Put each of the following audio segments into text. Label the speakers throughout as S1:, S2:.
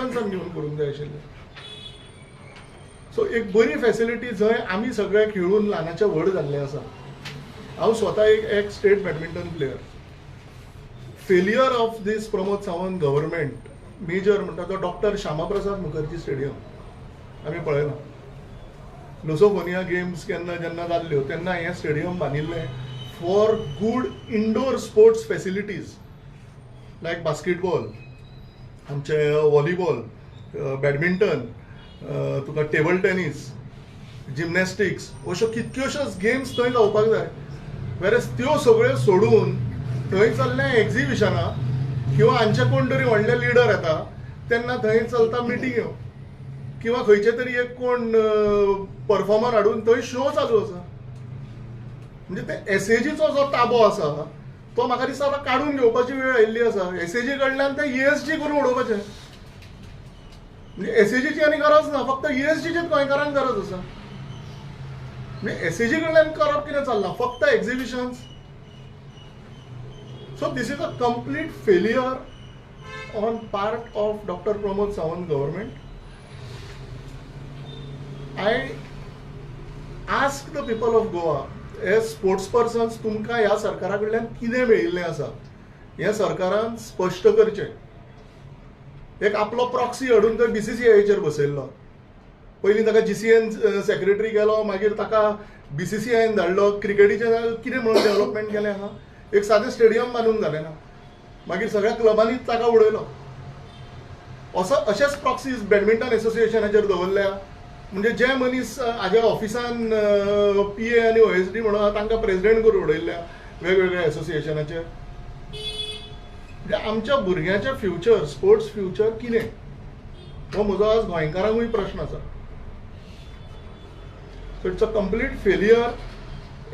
S1: कॉन्फिडन्सान घेवन करूंक जाय आशिल्लें. सो एक बरी फॅसिलिटी जंय आमी सगळे खेळून ल्हानाचे व्हड जाल्ले आसा. हांव स्वता एक ex state badminton player. Failure of this Pramod Sawant government major म्हणटा तो डॉक्टर श्यामाप्रसाद मुखर्जी स्टेडियम आमी पळयलां. लुसोफोनिया गेम्स केन्ना जेन्ना जाल्ल्यो तेन्ना हें स्टेडियम बांदिल्लें for good indoor sports facilities like basketball, आमचें व्हॉलीबॉल, बॅडमिंटन, तुका टेबल टेनीस, जिमनॅस्टिक्स, अश्यो कितक्योश्योच गेम्स थंय जावपाक जाय. वेरेज त्यो सगळ्यो सोडून थंय चल्लें एक्झिबिशनां किंवा हांचे कोण तरी व्हडले लिडर येता तेन्ना थंय चलता मिटिंग्यो किंवा खंयचे तरी एक कोण परफॉर्मर हाडून थंय शो चालू आसा. म्हणजे ते एसएजीचो जो ताबो आसा तो म्हाका दिसता आतां काडून घेवपाची वेळ आयिल्ली आसा. एसएजी कडल्यान ते ईएसजी करून उडोवपाचें. म्हणजे एसएजीची आनी गरज ना, फक्त ईएसजीचीच गोंयकारांक गरज आसा. म्हणजे एसएजी कडल्यान करप कितें चल्लां, फक्त exhibitions. So this is a complete failure on part of doctor Pramod Sawant government. I ask the people of Goa as sports persons, तुमकां ह्या सरकारा कडल्यान कितें मेळिल्लें आसा हें सरकारान स्पश्ट करचें. एक आपलो प्रॉक्सी हाडून थंय बीसीसीआयचेर बसयल्लो. पयलीं ताका जीसीएन सेक्रेटरी केलो, मागीर ताका बीसीसीआयन धाडलो. क्रिकेटीचें कितें म्हणून डेव्हलपमेंट केलें हांगा? एक सादें स्टेडियम बांदूंक जालें ना, मागीर सगळ्या क्लबांनीच ताका उडयलो. असो अशेच प्रॉक्सीज बॅडमिंटन एसोसिएशनाचेर दवरल्या. म्हणजे जे मनीस हाज्या ऑफिसान पीए आनी ओएसडी म्हणून तांकां प्रेजिडेंट करून उडयल्ल्या वेगवेगळ्या एसोसिएशनाचेर. म्हणजे आमच्या भुरग्यांचें फ्युचर, स्पोर्ट्स फ्युचर कितें हो म्हजो आज गोंयकारांकूय प्रश्न आसा. So it's a complete failure.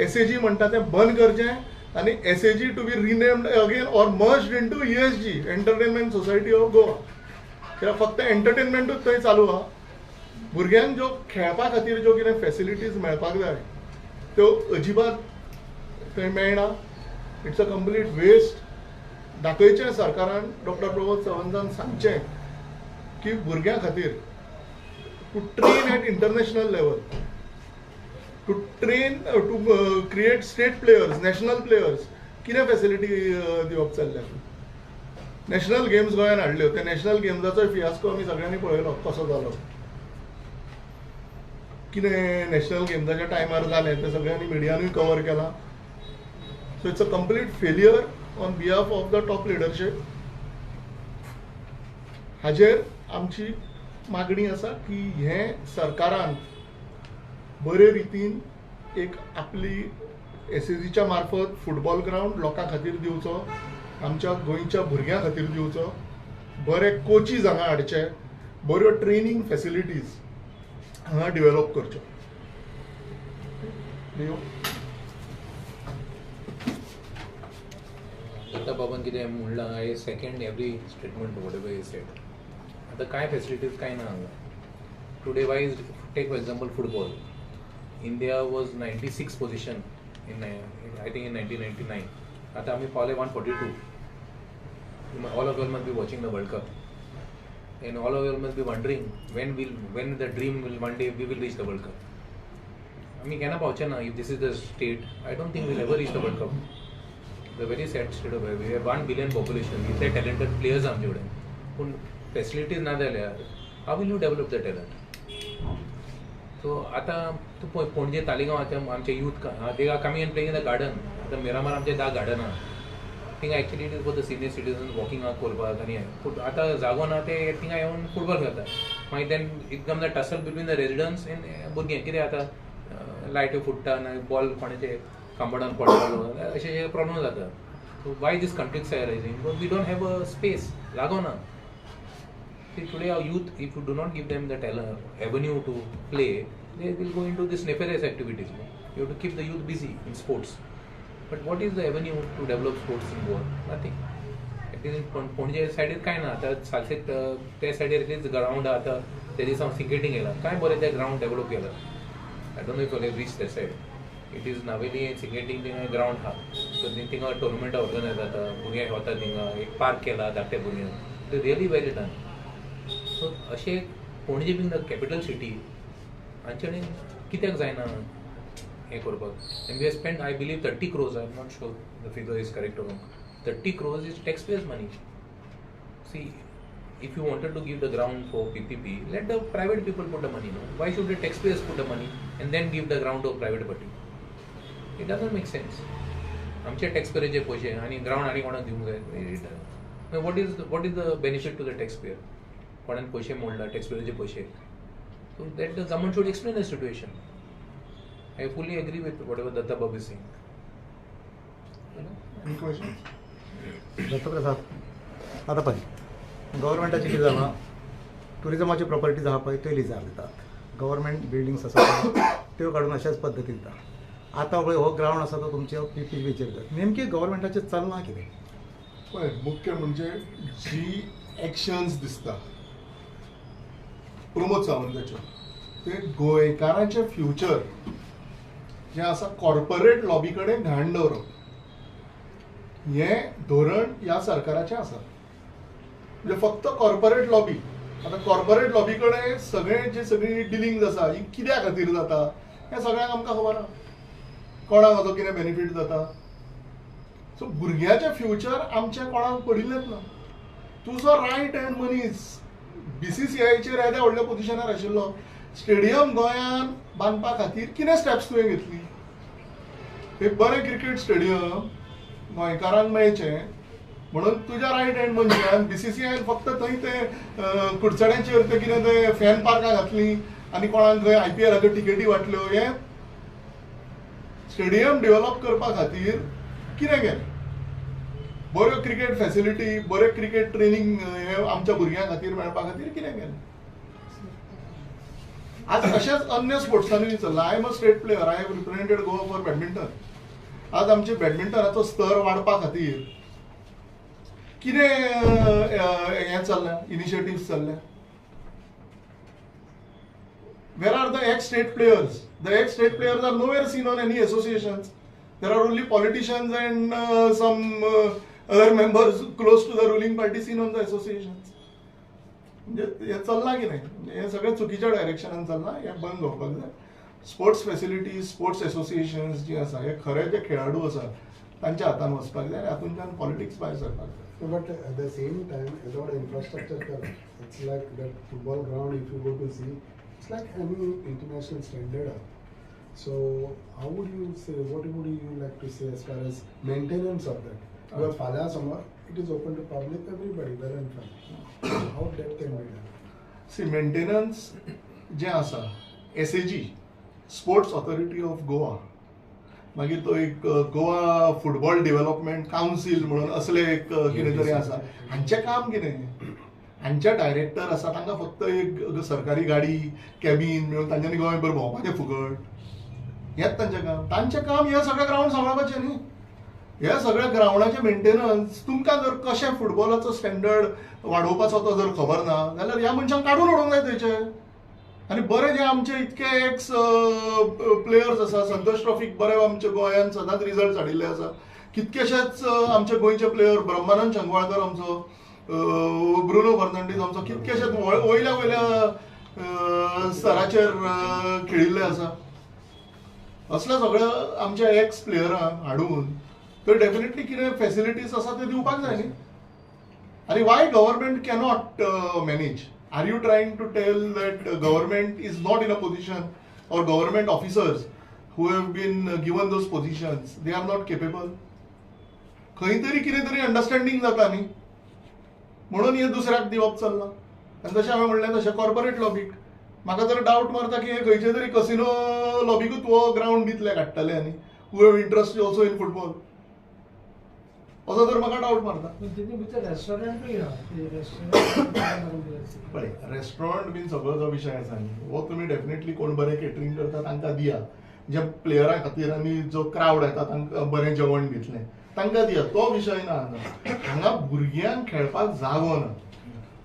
S1: SAG म्हणटा तें बंद करचें आनी SAG to be renamed again or merged into ESG, entertainment society of Goa. कित्याक फक्त एंटरटेनमेंटूच थंय चालू आहा. भुरग्यांक ज्यो खेळपा खातीर ज्यो कितें फॅसिलिटीज मेळपाक जाय त्यो अजिबात थंय मेळना. It's a complete waste. दाखयचें सरकारान, डॉक्टर प्रमोद सावंतान सांगचें की भुरग्यां खातीर to train at international level, to train to create state players, national players, कितें फॅसिलिटी दिवप चल्ल्या. नॅशनल गेम्स गोंयान हाडल्यो, त्या नॅशनल गेम्साचोय फियास्को आमी सगळ्यांनी पळयलो कसो जालो. कितें नॅशनल गेम्साच्या टायमार जालें तें सगळ्यांनी मिडियानूय कवर केलां. So it's a complete failure on behalf of the top leadership. हाजेर आमची मागणी आसा की हें सरकारान बरे रितीन एक आपली एसएजीच्या मार्फत फुटबॉल ग्रावंड लोकां खातीर दिवचो, आमच्या गोंयच्या भुरग्यां खातीर दिवचो, बरे कोचीज हांगा हाडचे, बऱ्यो ट्रेनींग फॅसिलिटीज हांगा डिवेलॉप करच्यो.
S2: दत्ता बाबान कितें म्हणलां, I second every statement whatever he said. आतां कांय फॅसिलिटीज कांय ना हांगा. Today wise take for example football. India was 96 position in I think in 1999. आतां आमी पावले 142. All of you must be watching the World Cup and all of you must be wondering when the dream will one day we will reach the World Cup. आमी केन्ना पावचे ना. If this is the state, I don't think we'll ever reach the World Cup. The very sad state of we have 1 billion population, इतले talented players आमचे कडेन, पूण facilities ना जाल्यार how will you develop the talent? So आतां तूं पळय पणजे तालिगांव आतां आमचे youth they are coming and playing in the garden. आतां मिरामार आमचे 10 गार्डन आहा, थिंगा actually it is for the senior citizen walking करपाक आनी हें. आतां जागो ना, ते थिंगा येवन फुटबॉल खेळटा. मागीर then it comes the tussle between the residents and भुरगें. कितें आतां लायट्यो फुट्टा ना बॉल कोणाचे कांपाउंडान पडटालो, अशे प्रॉब्लम जाता. So why this conflicts are arising? Because we don't have a space, जागो ना. Today our youth, if you do not give them the talent, avenue to play, they will go into this nefarious activities. You have to keep the youth busy in sports. But what is the avenue to develop sports in Goa? Nothing. At least in Panaji सायडीर कांय ना. आतां सालसेत ते सायडीर at least ground आतां ते दिसा हांव सिंकेटींग येयला, कांय बरें तें ग्रावंड डेवलप केलां. I don't know if you reach that side. It is Navelim and Sinquetim थिंगा ग्रावंड आहा, सो थिंगा टोर्नामेंट ऑर्गनायज जाता, भुरग्यांक वता थिंगा, एक पार्क केला धाकट्या भुरग्यांक. It is really very done. So अशें Panaji being the capital city हांच्यानी कित्याक जायना हें करपाक. And we have spend I believe 30 crores, I am not sure the figure is correct or wrong, 30 crores is tax payers money. See, if you wanted to give the ground for PPP, let the private people put the money. No, why should the taxpayers put the money and then give the ground to a private party? It doesn't make sense. आमचे टॅक्सपेयराचे पयशे आनी ground आनी कोणाक दिवंक जाय. What is the benefit to the taxpayer? कोणान पयशे मोडला टॅक्सपेयराचे पयशे. So that the government should explain the situation. I fully agree with whatever Datta Babu is saying.
S1: Any question?
S3: Dattaprasad, आतां पळय गव्हर्मेंटाचें कितें जालां, टुरिजमाच्यो प्रॉपर्टीज आहा पळय त्यो लिजार दितात, गव्हर्मेंट बिल्डिंग्स आसा त्यो काडून अशाच पद्दतीन दिता. आतां पळय हो ग्रावंड आसा तो तुमच्या पीपीपीचेर दितात. नेमकें गव्हर्मेंटाचें चल्लां कितें?
S1: पळय, मुख्य म्हणजे जी एक्शन्स दिसता प्रमोद सावंताच्यो ते गोंयकारांचें फ्युचर जें आसा कॉर्पोरेट लॉबी कडेन घाण दवरप हें धोरण ह्या सरकाराचें आसा. म्हणजे फक्त कॉर्पोरेट लॉबी, आतां कॉर्पोरेट लॉबी कडेन सगळें जे सगळी डिलिंग्स आसा ही कित्या खातीर जाता हें सगळ्यांक आमकां खबर आहा, कोणाक हाचो कितें बेनिफीट जाता. सो भुरग्याचें फ्युचर आमचें कोणाक पडिल्लेंच ना. तुजो रायट हँड मनीस बीसीसीआयचेर येद्या व्हडल्या पोजिशनार आशिल्लो, स्टेडियम गोंयांत बांदपा खातीर कितें स्टेप्स तुवें घेतली? एक बरें क्रिकेट स्टेडियम गोंयकारांक मेळचें म्हणून तुज्या रायट हँड मनशान बीसीसीआयन फक्त थंय ते कुडचड्यांचेर ते कितें ते फॅन पार्कां घातलीं आनी कोणाक थंय आयपीएलाच्यो टिकेटी वांटल्यो. हें स्टेडियम डेव्हलप करपा खातीर कितें केलें? बऱ्यो क्रिकेट फॅसिलिटी, बरें क्रिकेट ट्रेनींग हें आमच्या भुरग्यां खातीर मेळपा खातीर कितें केलें? आज अशेंच अन्य स्पोर्ट्सांनी चल्लां. I am a state player, I have represented Goa for badminton. आज आमचे बॅडमिंटनाचो स्तर वाडपा खातीर कितें हें चल्लां, इनिशिएटिव्स चल्ल्या? Where are the ex state players? The ex state players are nowhere seen on any associations. There are only politicians and some other members close to the ruling party seen on the associations. म्हणजे हें चल्लां की न्हय, हें सगळें चुकीच्या डायरेक्शनान चल्लां, हें बंद जावपाक जाय. स्पोर्ट्स फॅसिलिटीज, स्पोर्ट्स एसोसिएशन्स जी आसा हे खरे जे खेळाडू आसा तांच्या हातान वचपाक जाय आनी हातूंतल्यान पॉलिटिक्स भायर सरपाक जाय.
S4: But at the same time, without infrastructure, it's like that football ground, if you go to see, it's like any international standard. So how would you say, what would you like to say as far as maintenance of that? Because Fala somewhere, it is open to public, everybody, well and fine. So how that can be done?
S1: See, maintenance जे आसा, SAG, Sports Authority of Goa, मागीर तो एक Goa football development council म्हणून असले एक कितें तरी आसा. हांचें काम कितें? हांचे डायरेक्टर आसा तांकां फक्त एक सरकारी गाडी, कॅबीन मेळून तांच्यांनी गोंयभर भोंवपाचें फुकट, हेंच तांचें काम. तांचें काम हें सगळें ग्रावंड सांबाळपाचें न्ही. हे सगळ्या ग्रावंडाचें मेंटेनन्स तुमकां जर कशें फुटबॉलाचो स्टँडर्ड वाडोवपाचो तो जर खबर ना जाल्यार ह्या मनशांक काडून उडोवंक जाय थंयचे. आनी बरे जे आमचे इतके एक्स प्लेयर्स आसा, संतोष ट्रॉफीक बरे आमच्या गोंयान सदांच रिजल्ट हाडिल्ले आसा. कितकेशेच आमचे गोंयचे प्लेयर, ब्रह्मानंद शंगवाळकर आमचो, ब्रुनो फर्नांडीस आमचो, कितकेशेच वयल्या वयल्या स्तराचेर खेळिल्ले आसा. असल्या सगळ्या आमच्या एक्स प्लेयरांक हाडून तर डेफिनेटली कितें फॅसिलिटीज आसा ते दिवपाक जाय न्ही. आनी why government cannot manage? Are you trying to tell that government is not in a position, or government officers who have been given those positions, they are not capable? खंय तरी कितें तरी अंडरस्टँडींग जाता न्ही, म्हणून हें दुसऱ्याक दिवप चल्लां. आनी जशें हांवें म्हणलें तशें कॉर्पोरेट लॉबीक म्हाका जर डावट मारता की हे खंयचे तरी कसिनो लॉबीकूच हो ग्रावंड दितले काडटले आनी who have interest also in football, असो जर म्हाका डावट मारता. पळय, रेस्टॉरंट बीन सगळो जो विशय आसा न्ही हो तुमी डेफिनेटली कोण बरें केटरींग करता तांकां दिया, जे प्लेयरां खातीर आनी जो क्रावड येता तांकां बरें जेवण दितलें तांकां दिया, तो विशय ना. हांगा हांगा भुरग्यांक खेळपाक जागो ना.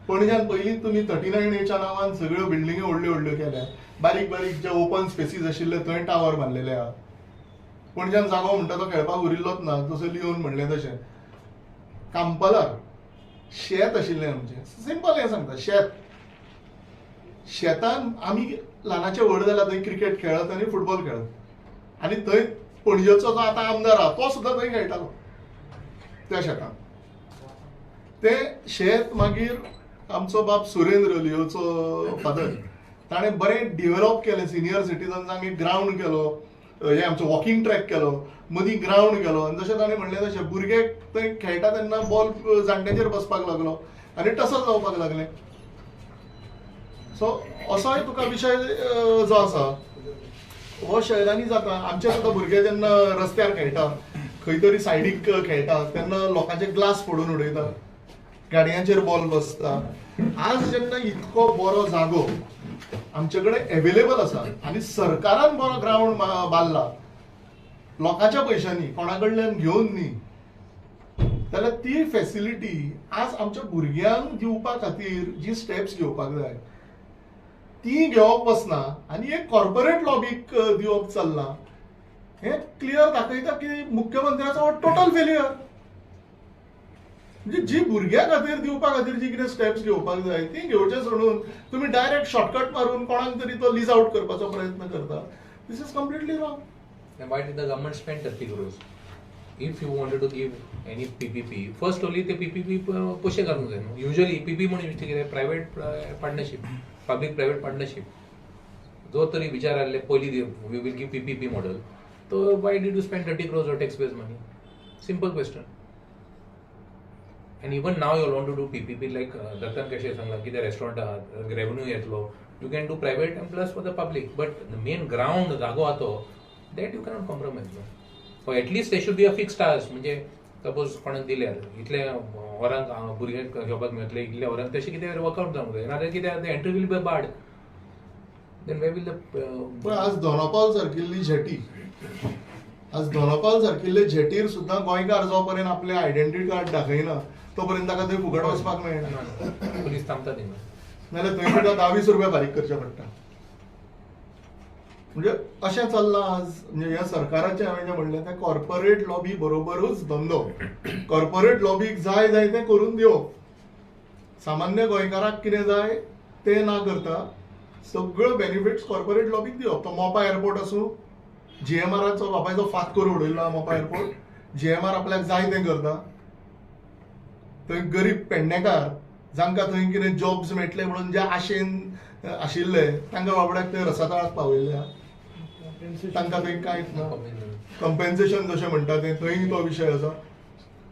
S1: पणज्यान पयलींच तुमी 39 एच्या नांवान सगळ्यो बिल्डिंग्यो व्हडल्यो व्हडल्यो केल्या, बारीक बारीक जे ओपन स्पेसीस आशिल्ले थंय टावर बांदलेले आहा. पणज्यान जागो म्हणटा तो खेळपाक उरिल्लोच ना. जसो लियोन म्हणलें तशें कांपालार शेत आशिल्लें आमचें, सिंपल हें सांगता, शेत शेतान आमी ल्हानाचे व्हड जाला थंय क्रिकेट खेळत आनी फुटबॉल खेळत, आनी थंय पणजेचो जो आतां आमदार आहा तो सुद्दां थंय खेळटालो त्या शेतान. तें शेत मागीर आमचो बाब सुरेंद्र लियोचो फादर ताणें बरें डिवेलॉप केलें. सिनियर सिटीजन्सांक एक ग्रावंड केलो, हे आमचो वॉकिंग ट्रॅक केलो, मदीं ग्रावंड केलो. आनी जशें ताणें म्हणलें तशें भुरगे थंय खेळटा तेन्ना बॉल जाणट्यांचेर बसपाक लागलो आनी टसल जावपाक लागलें. सो असोय तुका विशय जो आसा हो शहरांनी जाता. आमचे सुद्दां भुरगे जेन्ना रस्त्यार खेळटा, खंय तरी सायडीक खेळटा तेन्ना लोकांचे ग्लास फोडून उडयता, गाडयांचेर बॉल बसता. आज जेन्ना इतको बरो जागो आमचे कडेन एवेलेबल आसा आनी सरकारान बरो ग्रावंड बांदला लोकांच्या पयशांनी, कोणा कडल्यान घेवन न्ही, जाल्यार ती फेसिलिटी आज आमच्या भुरग्यांक दिवपा खातीर जी स्टेप्स घेवपाक जाय ती घेवप वचना आनी एक कॉर्पोरेट लॉबीक दिवप चल्लां. हें क्लियर दाखयता की मुख्यमंत्र्याचो हो टोटल फेलियर. म्हणजे जी भुरग्यां खातीर दिवपा खातीर जी कितें स्टेप्स घेवपाक जाय ती घेवचे सोडून तुमी डायरेक्ट शॉर्टकट मारून कोणाक तरी तो लीज आउट करपाचो प्रयत्न करता. This is completely wrong.
S2: And why did the government spend 30 crores? If you wanted to give any PPP, first only ते PPP पयशे घालूंक जाय न्हू. Usually PPP म्हणून कितें private partnership, public private partnership. जो तरी विचार आसले पयलीं we will give PPP model, तो why did you spend 30 crores of taxpayers money? Simple question. And even now you want to do PPP like Dattan कशें सांगलां कितें रेस्टॉरंट आहात, रेवन्यू येतलो, you can do private and plus for the public, but the main ground जागो आहा तो that you cannot compromise न्हू. Or at least there should be a fixed hours. म्हणजे सपोज कोणाक दिल्यार इतले वरांक भुरग्यांक घेवपाक मेळटले, इतल्या वरांक, तशें कितें वर्कआउट जावंक जाय. नाजाल्यार कितें entry will be barred, then where will the.
S1: पण आज दोनापावल सारकिल्ली झेटी, आज दोनापावल सारकिल्ले झेटीर सुद्दां गोंयकार जो पर्यंत आपलें आयडेंटिटी कार्ड दाखयना तो पर्यंत ताका थंय फुकट वचपाक मेळना.
S2: पुलीस थांबता थिंगा,
S1: नाजाल्यार थंय सुद्दां 20 रुपया फारीक करचे पडटा. म्हणजे अशें चल्लां आज. म्हणजे ह्या सरकाराचें हांवें जें म्हणलें तें कॉर्पोरेट लॉबी बरोबरूच धंदो, कॉर्पोरेट लॉबीक जाय जाय तें करून दिवप, सामान्य गोंयकाराक कितें जाय तें ना करता सगळ्यो बेनिफिट्स कॉर्पोरेट लॉबीक दिवप. तो मोपा एअरपोर्ट आसूं, जीएमआराचो बापायचो फात करून उडयलो मोपा एअरपोर्ट, जीएमआर आपल्याक जाय तें करता. थंय गरीब पेडणेकार जांकां थंय कितें जॉब्स मेळटले म्हणून जे आशेन आशिल्ले तांकां बाबड्याक थंय रसातळाक पावयल्ले, तांकां थंय कांयच ना. कंपेन्सेशन जशें म्हणटा तें थंय तो विशय आसा.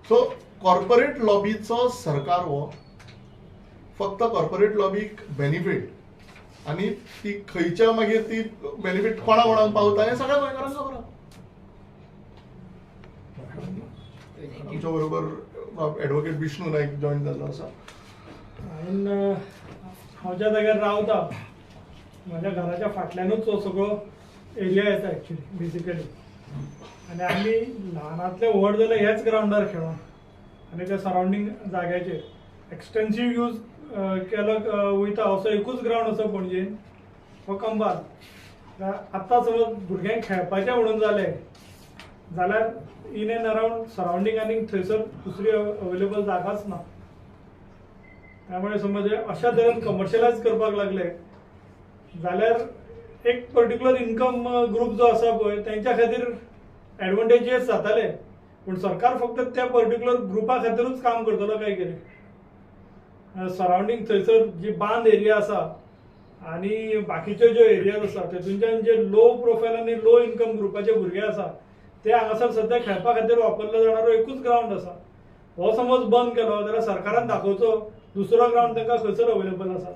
S1: सो कॉर्पोरेट लॉबीचो सरकार हो फक्त कॉर्पोरेट लॉबीक बेनिफीट आनी ती खंयच्या मागीर ती बेनिफीट कोणा कोणाक पावता हें सगळ्या गोंयकारांक खबर आसा. आमच्या बरोबर एडवोकेट विष्णू नायक जॉईन जाल्लो आसा.
S5: हांव ज्या जाग्यार रावता म्हज्या घराच्या फाटल्यानूच हो सगळो एरिया येता एक्चुली बेसिकली, आनी आमी ल्हानांतले व्हड जाले ह्याच ग्रावंडार खेळोन आनी त्या सरावंडींग जाग्याचेर एक्सटेन्सीव यूज केलो वयता असो एकूच ग्रावंड आसा पणजेन, हो कंबाल. आत्तां समज भुरग्यांक खेळपाचें म्हणून जालें जाल्यार इन एंड अरावंड सरावंडींग आनीक थंयसर दुसरी अवेलेबल जागाच ना. त्यामुळे समज अशा तरेन कमर्शियलायज करपाक लागले जाल्यार एक पर्टिक्युलर इनकम ग्रूप जो आसा पळय तेंच्या खातीर एडवांटेजीस जाताले, पूण सरकार फक्त त्या पर्टिक्युलर ग्रुपा खातीरूच काम करतलो काय कितें. सरावंडींग थंयसर जी बांद एरिया आसा आनी बाकीच्यो ज्यो एरियाज आसा तेतूंच्यान जे लो प्रोफायल आनी लो इनकम ग्रुपाचे भुरगे आसा ते हांगासर सद्या खेळपा खातीर वापरलो जाणारो एकूच ग्रावंड आसा. हो समज बंद केलो जाल्यार सरकारान दाखोवचो दुसरो ग्रावंड तांकां खंयसर अवेलेबल आसा.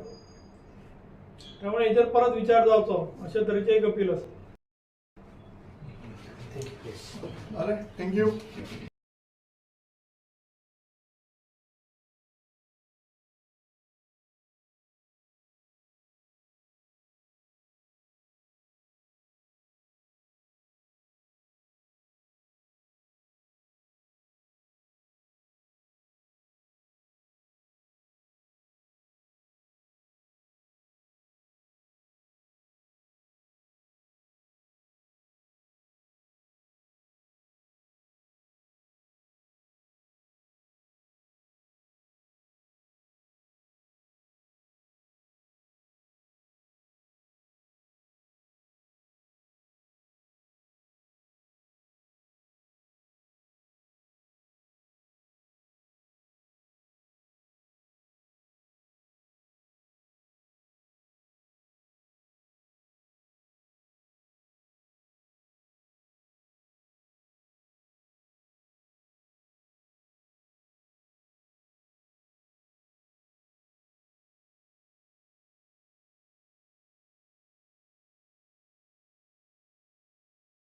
S5: त्यामुळे हेचेर परत विचार जावचो अशे तरेची एक अपील आसा.
S1: Thank you.